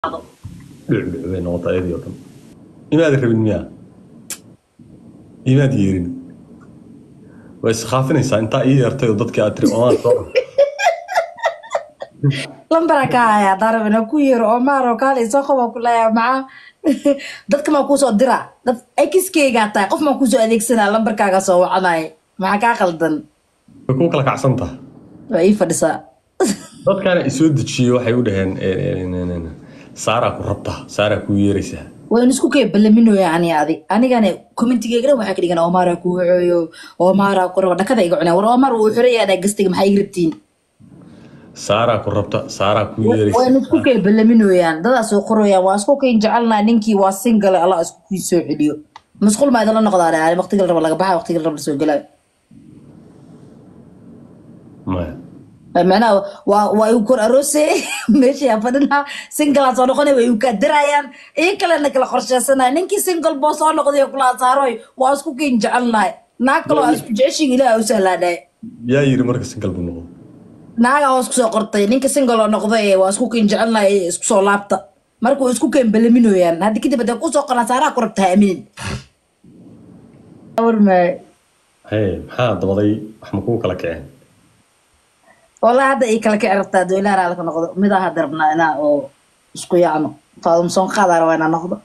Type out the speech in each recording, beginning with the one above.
Dhucdhuc bay noqotay ayadii oo dhan. Imaad rabin miyaa? Imaad yeerin? Way iskhaafinaysaa intaa ii yeertay oo dadkii aad tiri Omaan soo. Lambaraa ka haya haddaan rabo inaan ku yeero Omar oo kaale isoo qabo ku leeyahay. Maxaa dadka maa kuusoo dira? Dad exkeygaa tahay, qof maa kuusoo adeegsanaa lambarkaaga soo wacanaya? Maxaa kaa qaldan? Way kuu kala kacsan tahay. Waa ii fadhisaa. Dadkaana isoo dejiyey waxay u dhaheen Saaraa ku rabtaa, Saaraa kuu yeeraysaa. Waan isku kay ballaminooya ani adi anigana commentigeyga dhan waxaa ka dhigan Omaaraa ku waceeyo, Omaaraa ku raba, dhakada iga cunaa. War Omar wuu xiran yahay gastiga, maxaa iga rabtiin? Saaraa ku rabta, Saaraa kuu yeeraysaa. Waan isku kay ballaminooyaan, dadaa soo qorayaan waa isku kayn jecelnaa. Ninkii waa single, Allah isku kii soo celiyo. Masquul maa idinla noqdaan? Yani waqtiga la rabo laga baxa, waqtiga la rabo lasoo gelaayo. Maya. Macnaha waa igu kor aroose meeshii aan fadhinaa, single soo noqonay, way igu kaa dirayaan iyo kalena kala qorsheysanaya. Ninkii single boo soo noqday kula saaroy, waa isku kiin jecelnahay. Naag kaloo aa isku jeceshiin Ilaah u sahlaadhay. Yaa yiri marka single buu noqday? Naagaa hoos kusoo qortay ninka single oo noqday, waa isku kiin jecelnahay, isku soo laabta. Marka way isku keen balaminooyaan. Hadda kadib hadday kusoo qoraan Saaraa ku rabta, ha aaminin. Warmaay. Hee, maxaa dabaday? Wax ma kuu kala kaceen? Wallahi hadda ii kala kici rabtaa doo Ilaah raali ka noqdo. Midaa hadda rabnaa inaa oo isku yaacno, Faadum soon qaadaa rabaa inaa noqdo.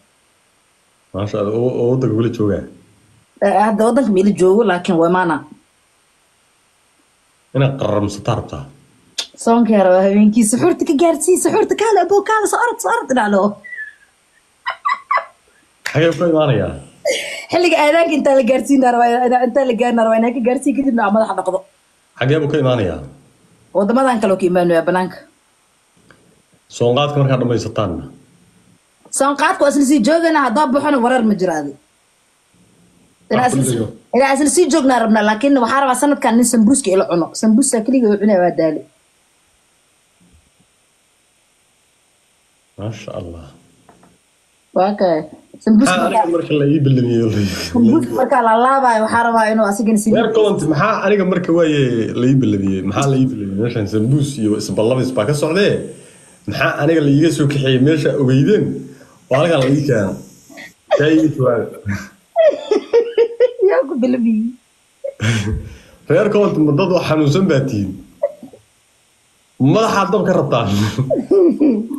Maasha Allah, oo waddanka kula joogaa? Hadda waddanka ma ila joogo, laakiin waa imaana. Inaad qarramsataa rabtaa? Soonkaa rabaa habeenkii suxuurta ka gaarsii, suxuurta kaale aboo, kaale, soo orod, soo orod dhaclo. Xagee ku imaanayaa? Xilliga aadaanka intaa la gaarsiinaa rabaa, intaa la gaarina rabaa inaa ka gaarsii, kadibna aan madaxa dhaqdo. Xagee buu ka imaanayaa? Wadamadan kale oo ka imaanaya banaanka. Soonqaadka markaad dhammaysataanna? Soonqaadka waa isla sii joogana, haddaa baxona wareer ma jiro adi. Inaa isla sii joognaa rabnaa, laakiin waxaa rabaa sanadkan nin sambuuska ila cuno. Sambuuska keliga oo cunaya waa daali. Maasha Allah. Waa kay sambuuska. Maxaa aniga marka la ii ballamiyey? Sambuuska markaa la laabayo waxaa rabaa inuu asigana sii. Reer comment, maxaa aniga marka waaye la ii ballamiyey? Maxaa la ii ballamiyey? Meeshan sambuus iyo isballabis baa ka socdee, maxaa aniga la iiga soo kaxeeyey meesha ogeydeen oo halkan la ii keeno? Kaa iiga jawaaba. Yaa ku ballamiyey? Reer comment, ma dad oo xanuunsan baa tihiin? Madaxaad dab ka rabtaan?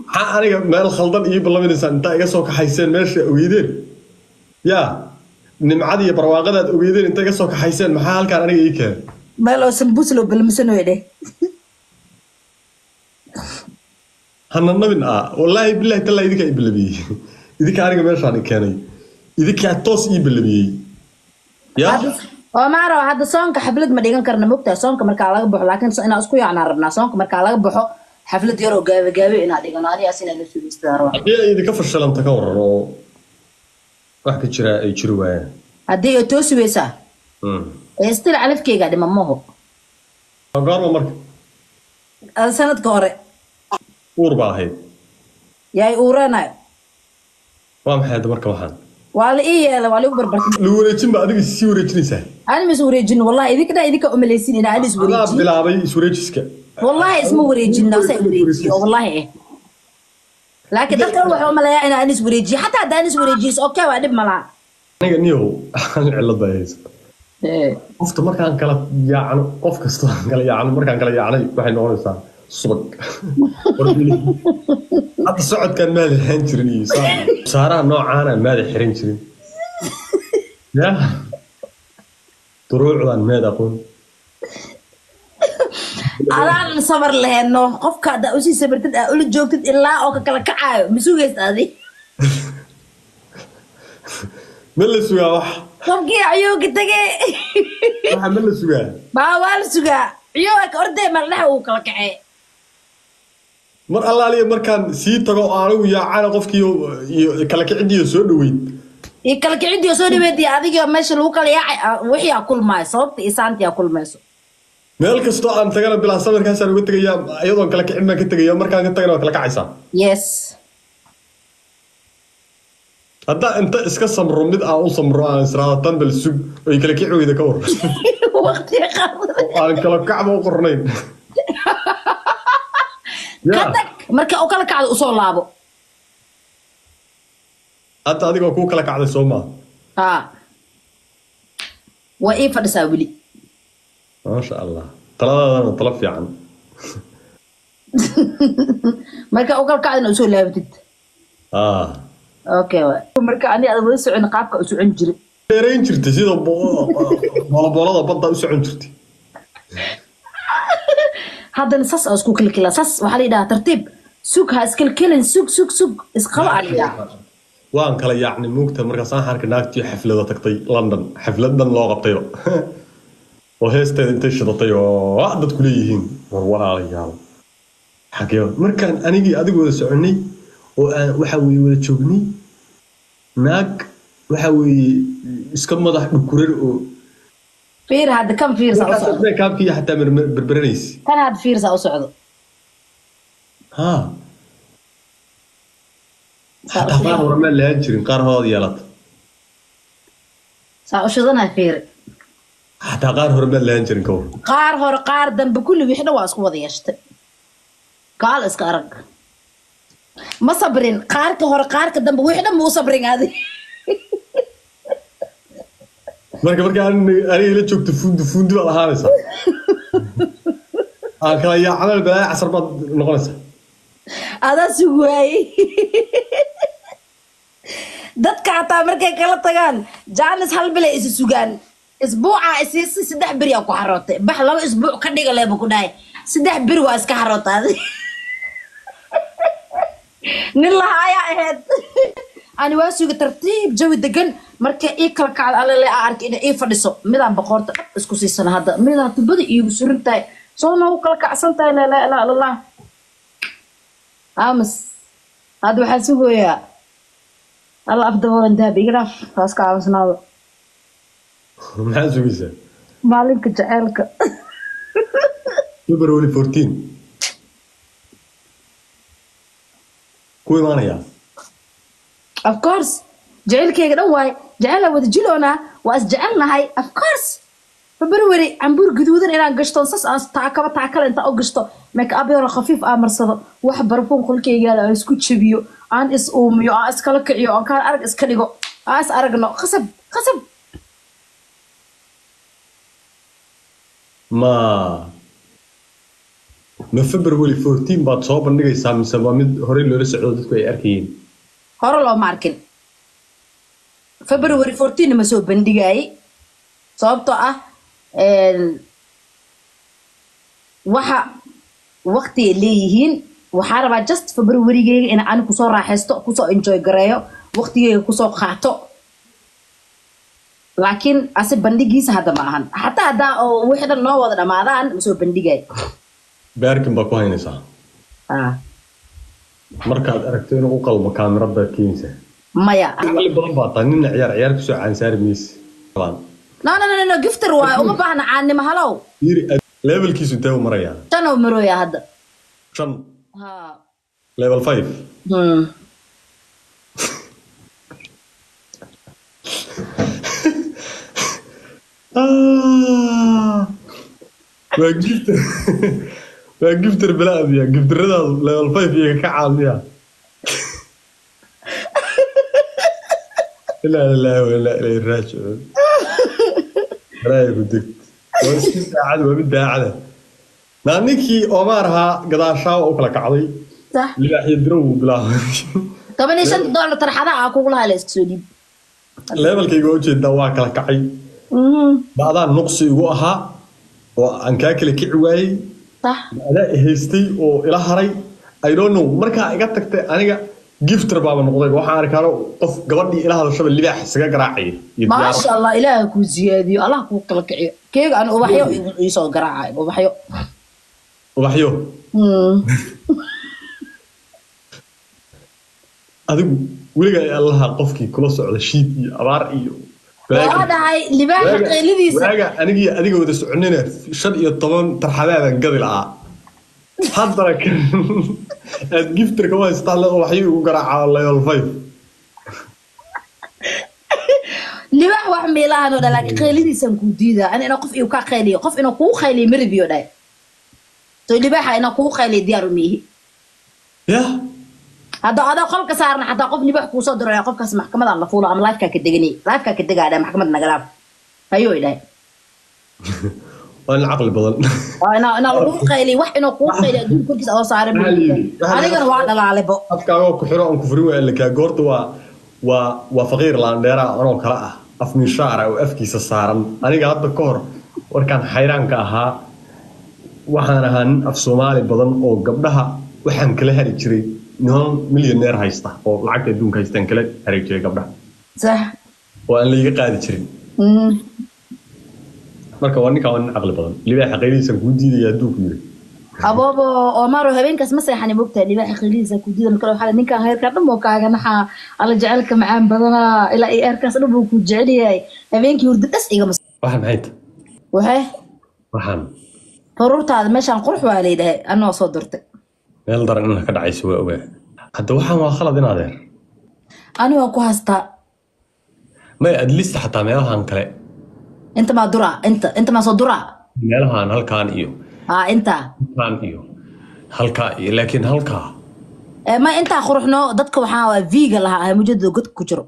Maxaa aniga meel khaldan ii ballaminaysaan intaa iga soo kaxayseen meesha ogeydeen? Yaa nimcada iyo barwaaqadaad ogeydeen inta iga soo kaxayseen, maxaa halkaan aniga ii keenay? Meel oo sambuus loo ballamsan way dheh. Hana nabin ah, wallaahi billahi tallaa, idinkaa ii ballamiyey, idinkaa aniga meeshaan i keenay, idinkaa toos ii ballamiyey yaa. Oo maa raba hadda soonka xaflad ma dhigan karna, mogtahay? Soonka markaa laga baxo, laakiin inaa isku yaacnaa rabnaa. Soonka markaa laga baxo xaflad yaroo gaabe gaabe inaa dhigano, adigaas inaa la sugeystaa rabaa. Haddii ay idinka fashilanta ka waran oo wax ka jira ay jiri waayaan? Haddii ay toosi weysaa ee still calafkeyga dhima maho. Waa goorma marka? Sanadka hore. Uur baa ahayd. Yaay uuranayo. Waa maxay hadda marka waxaan? Waa la ii yeelay, waa la igu barbartay. Lagu wareejin ba adiga sii wareejinaysaa? Ani ma is wareejin wallahi, idinka dhan idinka umalaysin inaa ani is adaa wareejin. Bilaabay iswareejiska. Wallahi isma wareejin, nafsa wareejiyo oo wallahi laakiin dadka waxay umaleeyaa inaa ani is wareejiyo. Xataa haddaan is wareejiyo is okay, waa dhib malaha. Aniga niyow hal cilad baa haysa. Qofta markaan kala yaacno, qof kasta aan kala yaacno, markaan kala yaacnay waxay noqonaysaa subag. Hadda socodkan maada lahaan jirin iyo saaraha noocaana maada xiran jirin, ya duruucdan maad aqoon. Adaanan sabar laheeno, qofka haddaa usii sabartid aa ula joogtid ilaa oo ka kala kacaayo, ma sugaysa adi? Ma la sugaa wax? Qofkii ciyowga tage. Waxa ma la sugaa? Baa waa la sugaa, ciyow ka ordee maldhex uu kala kacee. Mar allaaliya markaan sii tago oo anigu yaacana qofkii iyo kala kicidiyo soo dhaweyd. Iyo kala kicidii oo soo dhaweyd iyo adigii oo meesha lagu kala yaacay, wixii aa kulmaayo, sababta iyo saantii aa kulmayso. Meel kastoo aan tagana bilaa samirkaasaan uga tegayaa, iyadoon kala kicin baan ka tegaya, markaan ka tagana waa kala kacaysaa. Yes. Haddaa inta iska samro mid aan u samro aan israado tan bal sug oy kala kici weyda ka war? Waqtiga qaadada. Oo aan kala kacba u qornayn. Ka tag marka u kala kacdo usoo laabo. Hadda adigoo kuu kala kacday soo maa? Haa, waa ii fadhisaa weli. Maasha Allah, taladaadana talo fiican. Marka u kala kacdina usoo laabatid. Ah. Okay, waay. Marka ani aad wada socon qaabka u socon jiray. Dheerayn jirtay sida booloboolada badda u socon jirtay. Haddana sas aa isku kilkila, sas waxaa la yidhahaa tartiib sug, ha iskilkilin, sug sug sug, isqaba aa la yidhahaa. Waan kala yaacnay muugta markaasaan arkay naagtii xaflada tagtay London, xaflad dhan loo qabtayba oo heesteeda intay shidatay oo dadku leeyihiin war walaalayaal xagee. Markaan anigii adigu wada soconay oo aan waxa weeye wada joognay, naag waxa weeye iska madax dhukuran oo Fiir hadda kan, fiir saa u socdo. Kaabkii xataa berberanaysa. Kan hadda fiir saa u socdo. Haa, xataa qaar hore maan lahaan jirin, qaar hood yeelata. Saa u shidanaa fiir. Xataa qaar hore maan lahaan jirin, kawar. Qaar hore, qaar dambe, kulli wixii dhan waa isku wada yeeshtay. Gaal iska arag, ma sabrin. Qaarka hore, qaarka dambe, wixii dhan ma u sabrin adi. Marka aniga ila joogto fundi fundi baad ahaanaysaa, aan kala yaacana balaayo casar baad noqonaysaa. Adaa sugu waayey. Dadka xataa markay kala tagaan jaanis hal bilay isa sugaan, isbuuca isiisi 3 beri aa ku xarootay. Bax, 2 isbuuc ka dhiga leeba ku dhahay, 3 beri waa iska xarootay. Nin lahaayaa ahayd. Ani waa suga tartiib, jawi degan. Marka ii kala kacda alale aa arkay inay ii fadhiso, midaan boqorta dhab isku siisana, hadda midaan tubada iigu suran tahay, soo noogu kala kacsan tahay. Laa ilaaha illa Allah. Aamus, hadda waxaa sugayaa alla afdaboolan dahab iga dhaaf, waa iska aamusnaado. Maxaa sugaysaa? Maalinka jaceylka. February 14 ku imaanayaa. Of course, jaceylkayga dhan waay, jaceylaa wada jiloonaa, waa isjecelnahay. Of course, February cambuur gaduudan inaan gashto, sas aan taakaba taakale intaa u gashto, make up yaro khafiif aan marsado, wax barfuun qolkayga aan isku jabiyo, aan is uumiyo, aan iskala kiciyo, aan kaan arag iska dhigo, aan is aragno. Khasab khasab. Ma February 14 baad soo bandhigaysaa mise waa mid horey loola socdo, dadku ay arkayeen? Hore looma arkin. February 14 ma soo bandhigayay, sababtoo ah waxa waqti ay leeyihiin. Waxaa rabaa just Februarygeyga in aan kusoo raaxaysto, kusoo enjoy gareeyo, waqtigeyga kusoo qaato, laakiin ase bandhigiisa hadda ma ahan. Xataa haddaa oo wixii dhan noo wada dhamaadaan ma soo bandhigay. Baarkin baa ku haynaysaa? Ah. Markaad aragto inuu u qalmo kaamirad baad keenaysaa? Maya. Xilli badan baa tahay, nina ciyaar ciyaar kusoo caansaari mayse. No, no, no, no, gifter waayo, uma baahna caannimo, halow. Fiiri, levelkiisu intee u marayaa? 5 oo marooya hadda. 5? Ha. Level 5? Hmm. Ah, waa gifter, waa gifter bilaadiya. Gifteradaadu level 5 iyaga ka caamiya. Ilaa ilaahi wa ilaa ilayhi raajicuun. Balaayo ku degto, waa iska daacad, waa mid daacada. Naa ninkii Omar ahaa gadaashaa u kala kacday. Sax. Libaaxyo diro wuu bilaabay. $15 tarxadaha aa kugu lahaa la iska soo dhiib. Levelkayga waa ujeedaa, waa kala kacay. Ma adaa nuqsi igu ahaa oo aan kaa kala kici waayey? Ma adaa i haystay oo ila haray? I don't know. Markaa iga tagtay aniga gifter baaba noqday. Waxaan arkaano qof gabadhii ila hadashaba libaax isaga garaacaya iyo diyaarad. Maasha Allah, ilaaha kuu ziyaadiyo, Allah kuu kala kiciyo. Keega aan ubaxyo iisoo garaacay, ubaxyo. Ubaxyo. Adigu weligaa allaha qofkii kula socda shiid iyo abaar iyo Waa dhahay libaaxa qaylidiisa. Waaga anigii adiga wada soconayna 15 tarxadaadaan gadi lahaa. Haddana kan aad gifterka u haystaa le ubaxyo igu garaacaa level 5. Libaax wax meelahan oo dhan, laakiin qaylidiisaan kuu diidaa ani. Inaa qof igu kaa qayliyo, qof inuu kugu qayliyo maribiyo dhahay. So libaaxa inaa kugu qayliyo diyaar uma ihi. Yah. Hadda adoo qolka saarna xataa qof libaax kuusoo diraya, qofkaas maxkamadaan la fuulo ama lifekaa ka deganay, lifekaa ka degaadha, maxkamad nagalaaf ayuu idhahay. Waa nin caqli badan. Waa inaa lagu qayliy, wax inuu kuu qayliy adduun korkiisa adoo saaran. Waxaa la yidhi- Anigana waa dhalaalebo. Afkaagoo ku xiro oon ku furin waa lakaa goorta waa faqiir laandheera anoo kale ah, af minshaara oo afkiisa saaran. Aniga hadda ka hor warkaan xayraanka ahaa, waxaan ahaa nin af Soomaali badan oo gabdhaha waxaan kala hari jiray niman milyaneer haysta oo lacagta adduunka haystaan kala hari jiray gabdhaha oo aan layga qaadi jirin. Marka waa ninkaan, waa nin caqli badan. Libaaxa qaylihiisaan kuu diidaya hadduu ku yiri. Aboobo Omaro, habeenkaas ma seexani, mogtahay? Libaaxa qaylihiisa ku diida marka waxaa ninkaan heerkaa dhan buu kaaga naxaa, alla jecelka macaan badanaa, ilaa iyo heerkaas dhan buu ku jecel yahay. Habeenkii hurdo dhas igama. Waxaan maxay tahay? Waxay waxaan faruurtaada meeshaan qurux waa layidhahay, anoo soo dirtay. Meel daran ina ka dhacayso waa ogaa. Hadda waxaan waa khalad in adeer. Ani waa ku haystaa. Maya, at least xataa meelahan kale. Inta maa duraa, inta maa soo duraa. Meelahan halkaan iyo haa, inta halkaan iyo halkaa iyo, laakiin halkaa Ma intaa quruxno dadka waxaa waa viga lahaa mujadada godka ku jiro.